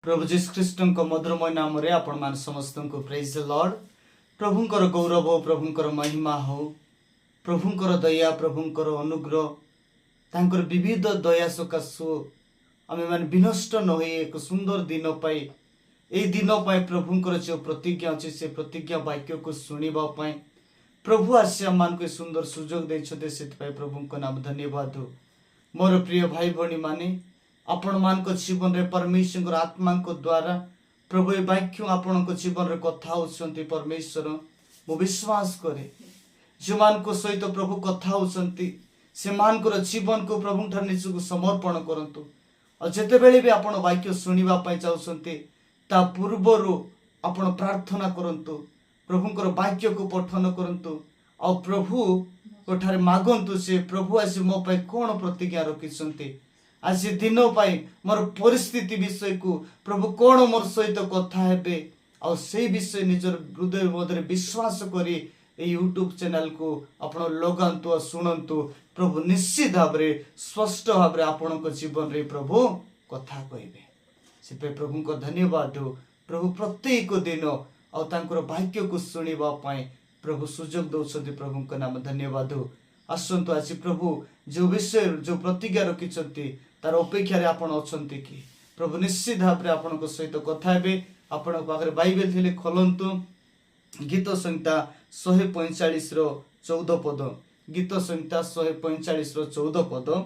ପ୍ରଭୁ ଯୀଶୁଖ୍ରୀଷ୍ଟଙ୍କ ମଧୁରମୟ ନାମରେ ଆପଣମାନେ ସମସ୍ତଙ୍କୁ ପ୍ରେଜ୍ ଲର୍ଡ। ପ୍ରଭୁଙ୍କର ଗୌରବ, ପ୍ରଭୁଙ୍କର ମହିମା ହଉ। ପ୍ରଭୁଙ୍କର ଦୟା, ପ୍ରଭୁଙ୍କର ଅନୁଗ୍ରହ, ତାଙ୍କର ବିବିଧ ଦୟା ସକାଶୁ ଆମେମାନେ ବିନଷ୍ଟ ନ ହୋଇ ଏକ ସୁନ୍ଦର ଦିନ ପାଇ, ଏଇ ଦିନ ପାଇଁ ପ୍ରଭୁଙ୍କର ଯେଉଁ ପ୍ରତିଜ୍ଞା ଅଛି, ସେ ପ୍ରତିଜ୍ଞା ବାକ୍ୟକୁ ଶୁଣିବା ପାଇଁ ପ୍ରଭୁ ଆସି ଆମମାନଙ୍କୁ ଏ ସୁନ୍ଦର ସୁଯୋଗ ଦେଇଛନ୍ତି। ସେଥିପାଇଁ ପ୍ରଭୁଙ୍କ ନାମ ଧନ୍ୟବାଦ ହଉ। ମୋର ପ୍ରିୟ ଭାଇ ଭଉଣୀମାନେ, ଆପଣମାନଙ୍କ ଜୀବନରେ ପରମେଶ୍ୱରଙ୍କର ଆତ୍ମାଙ୍କ ଦ୍ୱାରା ପ୍ରଭୁ ଏ ବାକ୍ୟ ଆପଣଙ୍କ ଜୀବନରେ କଥା ହେଉଛନ୍ତି ପରମେଶ୍ୱର। ମୁଁ ବିଶ୍ୱାସ କରେ, ଯେଉଁମାନଙ୍କ ସହିତ ପ୍ରଭୁ କଥା ହେଉଛନ୍ତି, ସେମାନଙ୍କର ଜୀବନକୁ ପ୍ରଭୁଙ୍କଠାରେ ନିଜକୁ ସମର୍ପଣ କରନ୍ତୁ। ଆଉ ଯେତେବେଳେ ବି ଆପଣ ବାକ୍ୟ ଶୁଣିବା ପାଇଁ ଚାହୁଁଛନ୍ତି, ତା ପୂର୍ବରୁ ଆପଣ ପ୍ରାର୍ଥନା କରନ୍ତୁ, ପ୍ରଭୁଙ୍କର ବାକ୍ୟକୁ ପଠନ କରନ୍ତୁ ଆଉ ପ୍ରଭୁଙ୍କ ଠାରେ ମାଗନ୍ତୁ ସେ ପ୍ରଭୁ ଆଜି ମୋ ପାଇଁ କ'ଣ ପ୍ରତିଜ୍ଞା ରଖିଛନ୍ତି, ଆଜି ଦିନ ପାଇଁ ମୋର ପରିସ୍ଥିତି ବିଷୟକୁ ପ୍ରଭୁ କ'ଣ ମୋର ସହିତ କଥା ହେବେ। ଆଉ ସେଇ ବିଷୟ ନିଜର ହୃଦୟ ମଧ୍ୟରେ ବିଶ୍ୱାସ କରି ଏଇ ୟୁଟ୍ୟୁବ ଚ୍ୟାନେଲକୁ ଆପଣ ଲଗାନ୍ତୁ ଆଉ ଶୁଣନ୍ତୁ। ପ୍ରଭୁ ନିଶ୍ଚିତ ଭାବରେ, ସ୍ପଷ୍ଟ ଭାବରେ ଆପଣଙ୍କ ଜୀବନରେ ପ୍ରଭୁ କଥା କହିବେ। ସେଥିପାଇଁ ପ୍ରଭୁଙ୍କ ଧନ୍ୟବାଦ ହଉ। ପ୍ରଭୁ ପ୍ରତ୍ୟେକ ଦିନ ଆଉ ତାଙ୍କର ବାକ୍ୟକୁ ଶୁଣିବା ପାଇଁ ପ୍ରଭୁ ସୁଯୋଗ ଦେଉଛନ୍ତି। ପ୍ରଭୁଙ୍କ ନାମ ଧନ୍ୟବାଦ ହଉ। ଆସନ୍ତୁ, ଆଜି ପ୍ରଭୁ ଯେଉଁ ବିଷୟ, ଯେଉଁ ପ୍ରତିଜ୍ଞା ରଖିଛନ୍ତି, ତାର ଅପେକ୍ଷାରେ ଆପଣ ଅଛନ୍ତି କି? ପ୍ରଭୁ ନିଶ୍ଚିତ ଭାବରେ ଆପଣଙ୍କ ସହିତ କଥା ହେବେ। ଆପଣଙ୍କ ପାଖରେ ବାଇବେଲ ଥିଲେ ଖୋଲନ୍ତୁ ଗୀତ ସଂହିତା 145ର 14 ପଦ। ଗୀତ ସଂହିତା 145ର 14 ପଦ।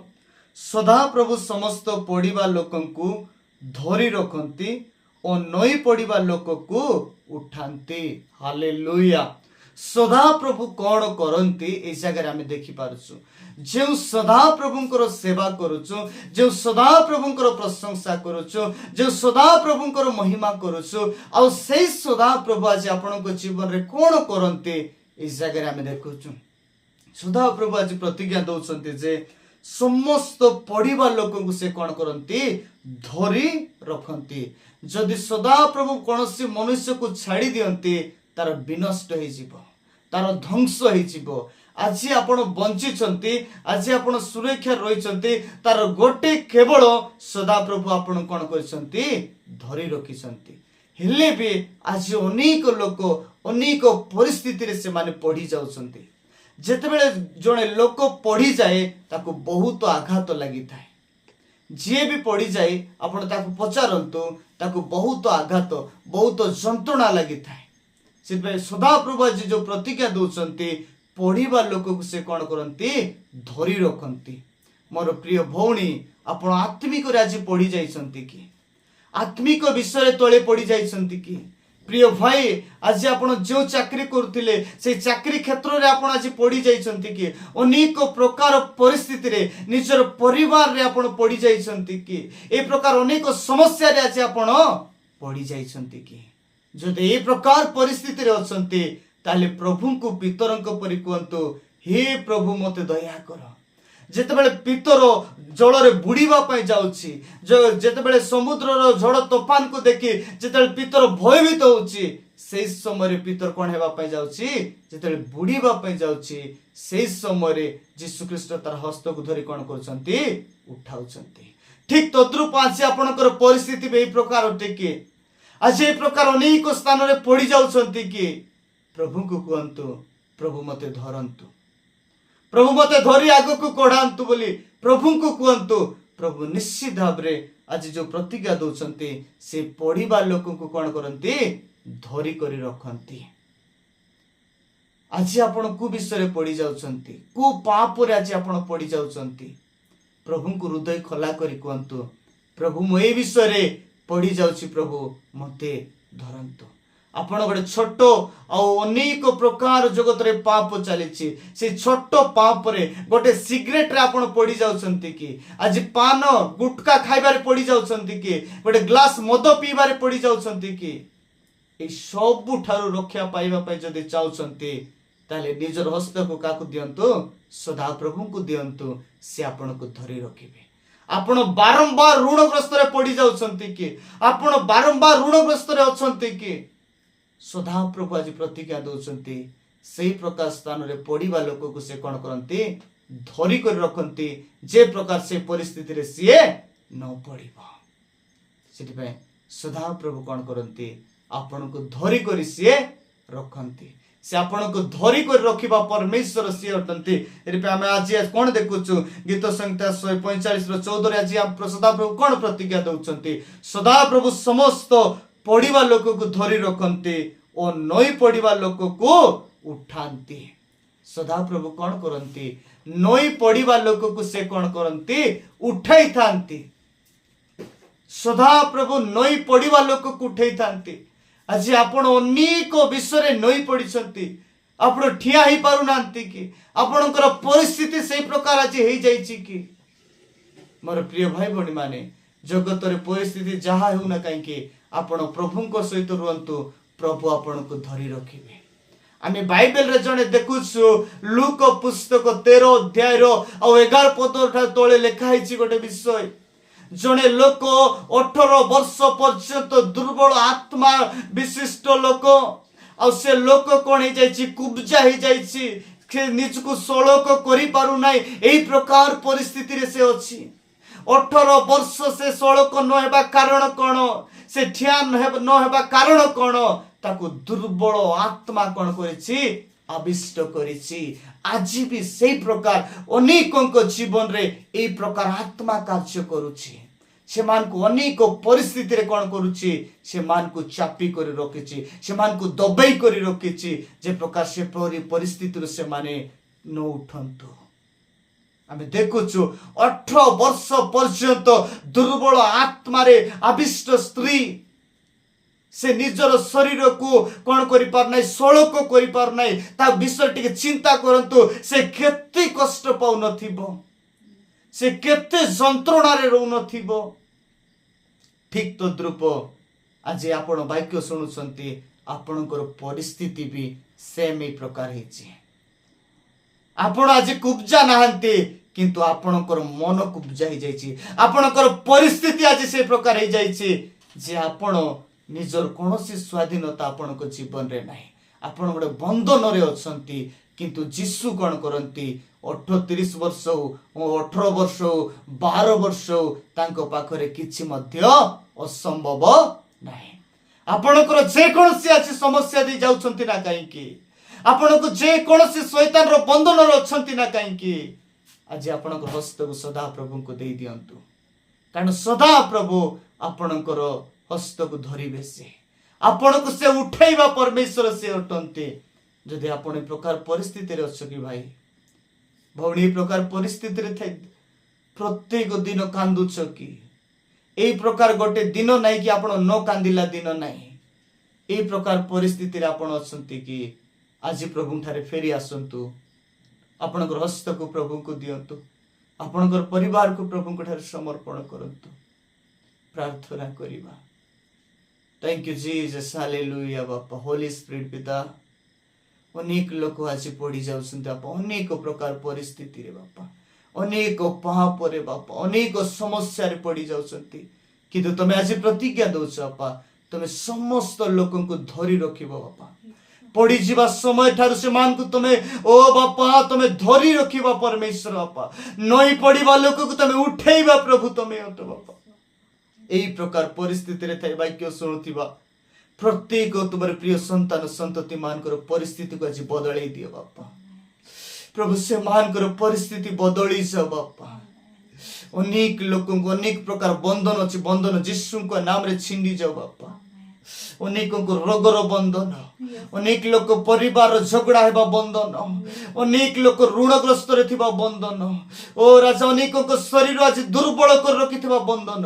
ସଦାପ୍ରଭୁ ସମସ୍ତ ପଡ଼ିବା ଲୋକଙ୍କୁ ଧରି ରଖନ୍ତି ଓ ନଇଁ ପଡ଼ିବା ଲୋକକୁ ଉଠାନ୍ତି। ହାଲେଲୁୟା। ସଦାପ୍ରଭୁ କଣ କରନ୍ତି, ଏଇ ଜାଗାରେ ଆମେ ଦେଖିପାରୁଛୁ। ଯେଉଁ ସଦାପ୍ରଭୁଙ୍କର ସେବା କରୁଛୁ, ଯେଉଁ ସଦାପ୍ରଭୁଙ୍କର ପ୍ରଶଂସା କରୁଛୁ, ଯେଉଁ ସଦାପ୍ରଭୁଙ୍କର ମହିମା କରୁଛୁ, ଆଉ ସେଇ ସଦାପ୍ରଭୁ ଆଜି ଆପଣଙ୍କ ଜୀବନରେ କଣ କରନ୍ତି, ଏଇ ଜାଗାରେ ଆମେ ଦେଖୁଛୁ। ସଦାପ୍ରଭୁ ଆଜି ପ୍ରତିଜ୍ଞା ଦଉଛନ୍ତି ଯେ ସମସ୍ତ ପଡ଼ିବା ଲୋକଙ୍କୁ ସେ କଣ କରନ୍ତି? ଧରି ରଖନ୍ତି। ଯଦି ସଦାପ୍ରଭୁ କୌଣସି ମନୁଷ୍ୟକୁ ଛାଡ଼ି ଦିଅନ୍ତି, ତାର ବିନଷ୍ଟ ହେଇଯିବ, ତାର ଧ୍ୱଂସ ହେଇଯିବ। ଆଜି ଆପଣ ବଞ୍ଚିଛନ୍ତି, ଆଜି ଆପଣ ସୁରକ୍ଷା ରହିଛନ୍ତି, ତାର ଗୋଟେ କେବଳ ସଦାପ୍ରଭୁ ଆପଣ କଣ କରିଛନ୍ତି? ଧରି ରଖିଛନ୍ତି। ହେଲେ ବି ଆଜି ଅନେକ ଲୋକ ଅନେକ ପରିସ୍ଥିତିରେ ସେମାନେ ପଡ଼ି ଯାଉଛନ୍ତି। ଯେତେବେଳେ ଜଣେ ଲୋକ ପଡ଼ିଯାଏ, ତାକୁ ବହୁତ ଆଘାତ ଲାଗିଥାଏ। ଯିଏ ବି ପଡ଼ିଯାଏ, ଆପଣ ତାକୁ ପଚାରନ୍ତୁ, ତାକୁ ବହୁତ ଆଘାତ, ବହୁତ ଯନ୍ତ୍ରଣା ଲାଗିଥାଏ। ସେଥିପାଇଁ ସଦାପ୍ରଭୁ ଆଜି ଯୋଉ ପ୍ରତିଜ୍ଞା ଦଉଛନ୍ତି, ପଡ଼ିବା ଲୋକକୁ ସେ କଣ କରନ୍ତି? ଧରି ରଖନ୍ତି। ମୋର ପ୍ରିୟ ଭଉଣୀ, ଆପଣ ଆତ୍ମିକରେ ଆଜି ପଡ଼ି ଯାଇଛନ୍ତି କି? ଆତ୍ମିକ ବିଷୟରେ ତଳେ ପଡ଼ି ଯାଇଛନ୍ତି କି? ପ୍ରିୟ ଭାଇ, ଆଜି ଆପଣ ଯେଉଁ ଚାକିରି କରୁଥିଲେ, ସେଇ ଚାକିରି କ୍ଷେତ୍ରରେ ଆପଣ ଆଜି ପଡ଼ି ଯାଇଛନ୍ତି କି? ଅନେକ ପ୍ରକାର ପରିସ୍ଥିତିରେ ନିଜର ପରିବାରରେ ଆପଣ ପଡ଼ି ଯାଇଛନ୍ତି କି? ଏ ପ୍ରକାର ଅନେକ ସମସ୍ୟାରେ ଆଜି ଆପଣ ପଡ଼ି ଯାଇଛନ୍ତି କି? ଯଦି ଏଇ ପ୍ରକାର ପରିସ୍ଥିତିରେ ଅଛନ୍ତି, ତାହେଲେ ପ୍ରଭୁଙ୍କୁ ପିତରଙ୍କ ପରି କୁହନ୍ତୁ, "ହେ ପ୍ରଭୁ, ମୋତେ ଦୟା କର।" ଯେତେବେଳେ ପିତର ଜଳରେ ବୁଡ଼ିବା ପାଇଁ ଯାଉଛି, ଯେତେବେଳେ ସମୁଦ୍ରର ଝଡ଼ ତୋଫାନକୁ ଦେଖି ଯେତେବେଳେ ପିତର ଭୟଭୀତ ହଉଛି, ସେଇ ସମୟରେ ପିତର କଣ ହେବା ପାଇଁ ଯାଉଛି? ଯେତେବେଳେ ବୁଡ଼ିବା ପାଇଁ ଯାଉଛି, ସେଇ ସମୟରେ ଯୀଶୁ ଖ୍ରୀଷ୍ଟ ତାର ହସ୍ତକୁ ଧରି କଣ କରୁଛନ୍ତି? ଉଠାଉଛନ୍ତି। ଠିକ ତଦ୍ରୂପ ଆଜି ଆପଣଙ୍କର ପରିସ୍ଥିତି ବି ଏଇ ପ୍ରକାର ଅଟେ କି? ଆଜି ଏଇ ପ୍ରକାର ଅନେକ ସ୍ଥାନରେ ପଡ଼ି ଯାଉଛନ୍ତି କି? ପ୍ରଭୁଙ୍କୁ କୁହନ୍ତୁ, "ପ୍ରଭୁ, ମୋତେ ଧରନ୍ତୁ, ପ୍ରଭୁ, ମୋତେ ଧରି ଆଗକୁ କଢାନ୍ତୁ" ବୋଲି ପ୍ରଭୁଙ୍କୁ କୁହନ୍ତୁ। ପ୍ରଭୁ ନିଶ୍ଚିତ ଭାବରେ ଆଜି ଯୋଉ ପ୍ରତିଜ୍ଞା ଦଉଛନ୍ତି, ସେ ପଡ଼ିବା ଲୋକଙ୍କୁ କଣ କରନ୍ତି? ଧରି କରି ରଖନ୍ତି। ଆଜି ଆପଣ କୋଉ ବିଷୟରେ ପଡ଼ି ଯାଉଛନ୍ତି? କୋଉ ପାପରେ ଆଜି ଆପଣ ପଡ଼ି ଯାଉଛନ୍ତି? ପ୍ରଭୁଙ୍କୁ ହୃଦୟ ଖୋଲା କରି କୁହନ୍ତୁ, "ପ୍ରଭୁ, ମୁଁ ଏଇ ବିଷୟରେ ପଡ଼ି ଯାଉଛି, ପ୍ରଭୁ, ମୋତେ ଧରନ୍ତୁ।" ଆପଣ ଗୋଟେ ଛୋଟ ଆଉ ଅନେକ ପ୍ରକାର ଜଗତରେ ପାପ ଚାଲିଛି। ସେଇ ଛୋଟ ପାପରେ, ଗୋଟେ ସିଗାରେଟରେ ଆପଣ ପଡ଼ି ଯାଉଛନ୍ତି କି? ଆଜି ପାନ ଗୁଟକା ଖାଇବାରେ ପଡ଼ି ଯାଉଛନ୍ତି କି? ଗୋଟେ ଗ୍ଲାସ ମଦ ପିଇବାରେ ପଡ଼ି ଯାଉଛନ୍ତି କି? ଏଇ ସବୁଠାରୁ ରକ୍ଷା ପାଇବା ପାଇଁ ଯଦି ଚାହୁଁଛନ୍ତି, ତାହେଲେ ନିଜର ହସ୍ତକୁ କାହାକୁ ଦିଅନ୍ତୁ? ସଦାପ୍ରଭୁଙ୍କୁ ଦିଅନ୍ତୁ। ସେ ଆପଣଙ୍କୁ ଧରି ରଖିବେ। ଆପଣ ବାରମ୍ବାର ଋଣଗ୍ରସ୍ତରେ ପଡ଼ି ଯାଉଛନ୍ତି କି? ଆପଣ ବାରମ୍ବାର ଋଣଗ୍ରସ୍ତରେ ଅଛନ୍ତି କି? ସଦାପ୍ରଭୁ ଆଜି ପ୍ରତିଜ୍ଞା ଦଉଛନ୍ତି, ସେଇ ପ୍ରକାର ସ୍ଥାନରେ ପଡ଼ିବା ଲୋକକୁ ସେ କଣ କରନ୍ତି? ଧରି କରି ରଖନ୍ତି, ଯେ ପ୍ରକାର ସେ ପରିସ୍ଥିତିରେ ସିଏ ନ ପଡ଼ିବ। ସେଥିପାଇଁ ସଦାପ୍ରଭୁ କ'ଣ କରନ୍ତି? ଆପଣଙ୍କୁ ଧରି କରି ସିଏ ରଖନ୍ତି। ସେ ଆପଣଙ୍କୁ ଧରି କରି ରଖିବା ପରମେଶ୍ୱର ସିଏ ଅଟନ୍ତି। ଏଥିପାଇଁ ଆମେ ଆଜି କ'ଣ ଦେଖୁଛୁ? ଗୀତ ସଂହିତା 145ର 14ରେ ଆଜି ସଦାପ୍ରଭୁ କ'ଣ ପ୍ରତିଜ୍ଞା ଦଉଛନ୍ତି? ସଦାପ୍ରଭୁ ସମସ୍ତ ପଡ଼ିବା ଲୋକକୁ ଧରି ରଖନ୍ତି ଓ ନଇଁ ପଡ଼ିବା ଲୋକକୁ ଉଠାନ୍ତି। ସଦାପ୍ରଭୁ କ'ଣ କରନ୍ତି? ନଇଁ ପଡ଼ିବା ଲୋକକୁ ସେ କ'ଣ କରନ୍ତି? ଉଠାଇଥାନ୍ତି। ସଦାପ୍ରଭୁ ନଇଁ ପଡ଼ିବା ଲୋକକୁ ଉଠେଇଥାନ୍ତି। ଆଜି ଆପଣ ଅନେକ ବିଷୟରେ ନଇଁ ପଡ଼ିଛନ୍ତି। ଆପଣ ଠିଆ ହେଇପାରୁନାହାନ୍ତି କି? ଆପଣଙ୍କର ପରିସ୍ଥିତି ସେଇ ପ୍ରକାର ଆଜି ହେଇଯାଇଛି କି? ମୋର ପ୍ରିୟ ଭାଇ ଭଉଣୀମାନେ, ଜଗତରେ ପରିସ୍ଥିତି ଯାହା ହେଉନା କାହିଁକି, ଆପଣ ପ୍ରଭୁଙ୍କ ସହିତ ରୁହନ୍ତୁ, ପ୍ରଭୁ ଆପଣଙ୍କୁ ଧରି ରଖିବେ। ଆମେ ବାଇବେଲରେ ଜଣେ ଦେଖୁଛୁ, ଲୁକ ପୁସ୍ତକ 13 ଅଧ୍ୟାୟର ଆଉ 11 ପଦ ଠାରୁ ତଳେ ଲେଖା ହେଇଛି ଗୋଟେ ବିଷୟ। ଜଣେ ଲୋକ 18 ବର୍ଷ ପର୍ଯ୍ୟନ୍ତ ଦୁର୍ବଳ ଆତ୍ମା ବିଶିଷ୍ଟ ଲୋକ। ଆଉ ସେ ଲୋକ କଣ ହେଇଯାଇଛି? କୁବ୍ଜା ହେଇଯାଇଛି। ସେ ନିଜକୁ ସଳକ କରିପାରୁନାହିଁ। ଏଇ ପ୍ରକାର ପରିସ୍ଥିତିରେ ସେ ଅଛି। 18 ବର୍ଷ ସେ ସଳକ ନ ହେବା କାରଣ କଣ? ସେ ଠିଆ ନ ହେବା କାରଣ କଣ? ତାକୁ ଦୁର୍ବଳ ଆତ୍ମା କଣ କରିଛି? ଆବିଷ୍ଟ କରିଛି। ଆଜି ବି ସେଇ ପ୍ରକାର ଅନେକଙ୍କ ଜୀବନରେ ଏଇ ପ୍ରକାର ଆତ୍ମା କାର୍ଯ୍ୟ କରୁଛି। ସେମାନଙ୍କୁ ଅନେକ ପରିସ୍ଥିତିରେ କଣ କରୁଛି? ସେମାନଙ୍କୁ ଚାପି କରି ରଖିଛି, ସେମାନଙ୍କୁ ଦବେଇ କରି ରଖିଛି, ଯେ ପ୍ରକାର ସେପରି ପରିସ୍ଥିତିରୁ ସେମାନେ ନ ଉଠନ୍ତୁ। ଆମେ ଦେଖୁଛୁ, 18 ବର୍ଷ ପର୍ଯ୍ୟନ୍ତ ଦୁର୍ବଳ ଆତ୍ମାରେ ଆବିଷ୍ଟ ସ୍ତ୍ରୀ, ସେ ନିଜର ଶରୀରକୁ କଣ କରିପାରୁନାହିଁ? ସଳକ କରିପାରୁନାହିଁ। ତା ବିଷୟରେ ଟିକେ ଚିନ୍ତା କରନ୍ତୁ, ସେ କେତେ କଷ୍ଟ ପାଉନଥିବ, ସେ କେତେ ଯନ୍ତ୍ରଣାରେ ରହୁନଥିବ। ଠିକ ତଦ୍ରୂପ ଆଜି ଆପଣ ବାକ୍ୟ ଶୁଣୁଛନ୍ତି, ଆପଣଙ୍କର ପରିସ୍ଥିତି ବି ସେମ୍ ଏଇ ପ୍ରକାର ହେଇଛି। ଆପଣ ଆଜି କୁବ୍ଜା ନାହାନ୍ତି, କିନ୍ତୁ ଆପଣଙ୍କର ମନ କୁବ୍ଜା ହେଇଯାଇଛି। ଆପଣଙ୍କର ପରିସ୍ଥିତି ଆଜି ସେ ପ୍ରକାର ହେଇଯାଇଛି ଯେ ଆପଣ ନିଜର କୌଣସି ସ୍ୱାଧୀନତା ଆପଣଙ୍କ ଜୀବନରେ ନାହିଁ। ଆପଣ ଗୋଟେ ବନ୍ଧନରେ ଅଛନ୍ତି। କିନ୍ତୁ ଯୀଶୁ କଣ କରନ୍ତି? 38 ବର୍ଷ ହଉ, 18 ବର୍ଷ ହଉ, 12 ବର୍ଷ ହଉ, ତାଙ୍କ ପାଖରେ କିଛି ମଧ୍ୟ ଅସମ୍ଭବ ନାହିଁ। ଆପଣଙ୍କର ଯେକୌଣସି ଆଜି ସମସ୍ୟା ଦେଇ ଯାଉଛନ୍ତି ନା କାହିଁକି, ଆପଣଙ୍କୁ ଯେକୌଣସି ଶୈତାନର ବନ୍ଧନରେ ଅଛନ୍ତି ନା କାହିଁକି, ଆଜି ଆପଣଙ୍କ ହସ୍ତକୁ ସଦାପ୍ରଭୁଙ୍କୁ ଦେଇ ଦିଅନ୍ତୁ। କାରଣ ସଦାପ୍ରଭୁ ଆପଣଙ୍କର ହସ୍ତକୁ ଧରିବେ। ସେ ଆପଣଙ୍କୁ ସେ ଉଠେଇବା ପରମେଶ୍ୱର ସେ ଅଟନ୍ତି। ଯଦି ଆପଣ ଏ ପ୍ରକାର ପରିସ୍ଥିତିରେ ଅଛ କି ଭାଇ ଭଉଣୀ, ଏ ପ୍ରକାର ପରିସ୍ଥିତିରେ ଥାଇ ପ୍ରତ୍ୟେକ ଦିନ କାନ୍ଦୁଛ କି? ଏଇ ପ୍ରକାର ଗୋଟେ ଦିନ ନାହିଁ କି ଆପଣ ନ କାନ୍ଦିଲା ଦିନ ନାହିଁ। ଏଇ ପ୍ରକାର ପରିସ୍ଥିତିରେ ଆପଣ ଅଛନ୍ତି କି? ଆଜି ପ୍ରଭୁଙ୍କ ଠାରେ ଫେରି ଆସନ୍ତୁ। ଆପଣଙ୍କର ହସ୍ତକୁ ପ୍ରଭୁଙ୍କୁ ଦିଅନ୍ତୁ। ଆପଣଙ୍କର ପରିବାରକୁ ପ୍ରଭୁଙ୍କ ଠାରେ ସମର୍ପଣ କରନ୍ତୁ। ପ୍ରାର୍ଥନା କରିବା। Thank you Jesus, hallelujah ବାପା। ହୋଲି ସ୍ପିରିଟ ପିତା, ଅନେକ ଲୋକ ଆଜି ପଡ଼ି ଯାଉଛନ୍ତି ବାପା, ଅନେକ ପ୍ରକାର ପରିସ୍ଥିତିରେ ବାପା, ଅନେକ ପାପରେ ବାପା, ଅନେକ ସମସ୍ୟାରେ ପଡ଼ି ଯାଉଛନ୍ତି। କିନ୍ତୁ ତମେ ଆଜି ପ୍ରତିଜ୍ଞା ଦଉଛ ବାପା, ତମେ ସମସ୍ତ ଲୋକଙ୍କୁ ଧରି ରଖିବ ବାପା। ପଡ଼ିଯିବା ସମୟ ଠାରୁ ସେମାନଙ୍କୁ ତମେ, ଓ ବାପା, ତମେ ଧରି ରଖିବା ପରମେଶ୍ୱର ବାପା। ନଇଁ ପଡ଼ିବା ଲୋକକୁ ତମେ ଉଠେଇବା ପ୍ରଭୁ ତମେ ଅଟ ବାପା। ଏଇ ପ୍ରକାର ପରିସ୍ଥିତିରେ ଥାଇ ବାକ୍ୟ ଶୁଣୁଥିବା ପ୍ରତ୍ୟେକ ତୁମର ପ୍ରିୟ ସନ୍ତାନ ସନ୍ତତି ମାନଙ୍କର ପରିସ୍ଥିତିକୁ ଆଜି ବଦଳେଇ ଦିଅ ବାପା। ପ୍ରଭୁ, ସେମାନଙ୍କର ପରିସ୍ଥିତି ବଦଳି ଯାଅ ବାପା। ଅନେକ ଲୋକଙ୍କୁ ଅନେକ ପ୍ରକାର ବନ୍ଧନ ଅଛି, ବନ୍ଧନ ଯୀଶୁଙ୍କ ନାମରେ ଛିଣ୍ଡି ଯାଉ ବାପା। ଅନେକଙ୍କୁ ରୋଗର ବନ୍ଧନ, ଅନେକ ଲୋକ ପରିବାର ଝଗଡ଼ା ହେବା ବନ୍ଧନ, ଅନେକ ଲୋକ ଋଣଗ୍ରସ୍ତରେ ଥିବା ବନ୍ଧନ, ଓ ରାଜା, ଅନେକଙ୍କ ଶରୀର ଆଜି ଦୁର୍ବଳ କରି ରଖିଥିବା ବନ୍ଧନ,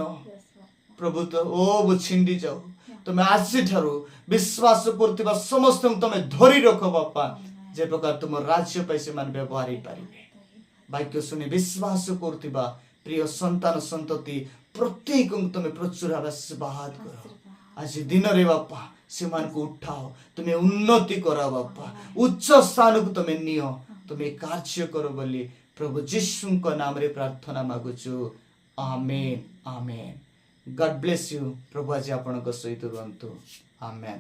ପ୍ରଭୁ ତ ଓ ଛିଣ୍ଡି ଯାଉ। ତମେ ଆଜିଠାରୁ ବିଶ୍ୱାସ କରୁଥିବା ସମସ୍ତଙ୍କୁ ତମେ ଧରି ରଖ ବାପା, ଯେ ପ୍ରକାର ତୁମ ରାଜ୍ୟ ପାଇଁ ସେମାନେ ବ୍ୟବହାର ହେଇପାରିବେ। ବାକ୍ୟ ଶୁଣି ବିଶ୍ୱାସ କରୁଥିବା ପ୍ରିୟ ସନ୍ତାନ ସନ୍ତତି ପ୍ରତ୍ୟେକଙ୍କୁ ତମେ ପ୍ରଚୁର ଭାବେ ଆଶୀର୍ବାଦ କର। ଆଜି ଦିନରେ ବାପା, ସେମାନଙ୍କୁ ଉଠାଅ, ତୁମେ ଉନ୍ନତି କର ବାପା, ଉଚ୍ଚ ସ୍ଥାନକୁ ତମେ ନିଅ। ତୁମେ କାର୍ଯ୍ୟ କର ବୋଲି ପ୍ରଭୁ ଯୀଶୁଙ୍କ ନାମରେ ପ୍ରାର୍ଥନା ମାଗୁଛୁ। ଆମେନ୍, ଆମେନ୍। God bless you. ପ୍ରଭୁ ଆଜି ଆପଣଙ୍କ ସହିତ ରୁହନ୍ତୁ। ଆମେନ୍।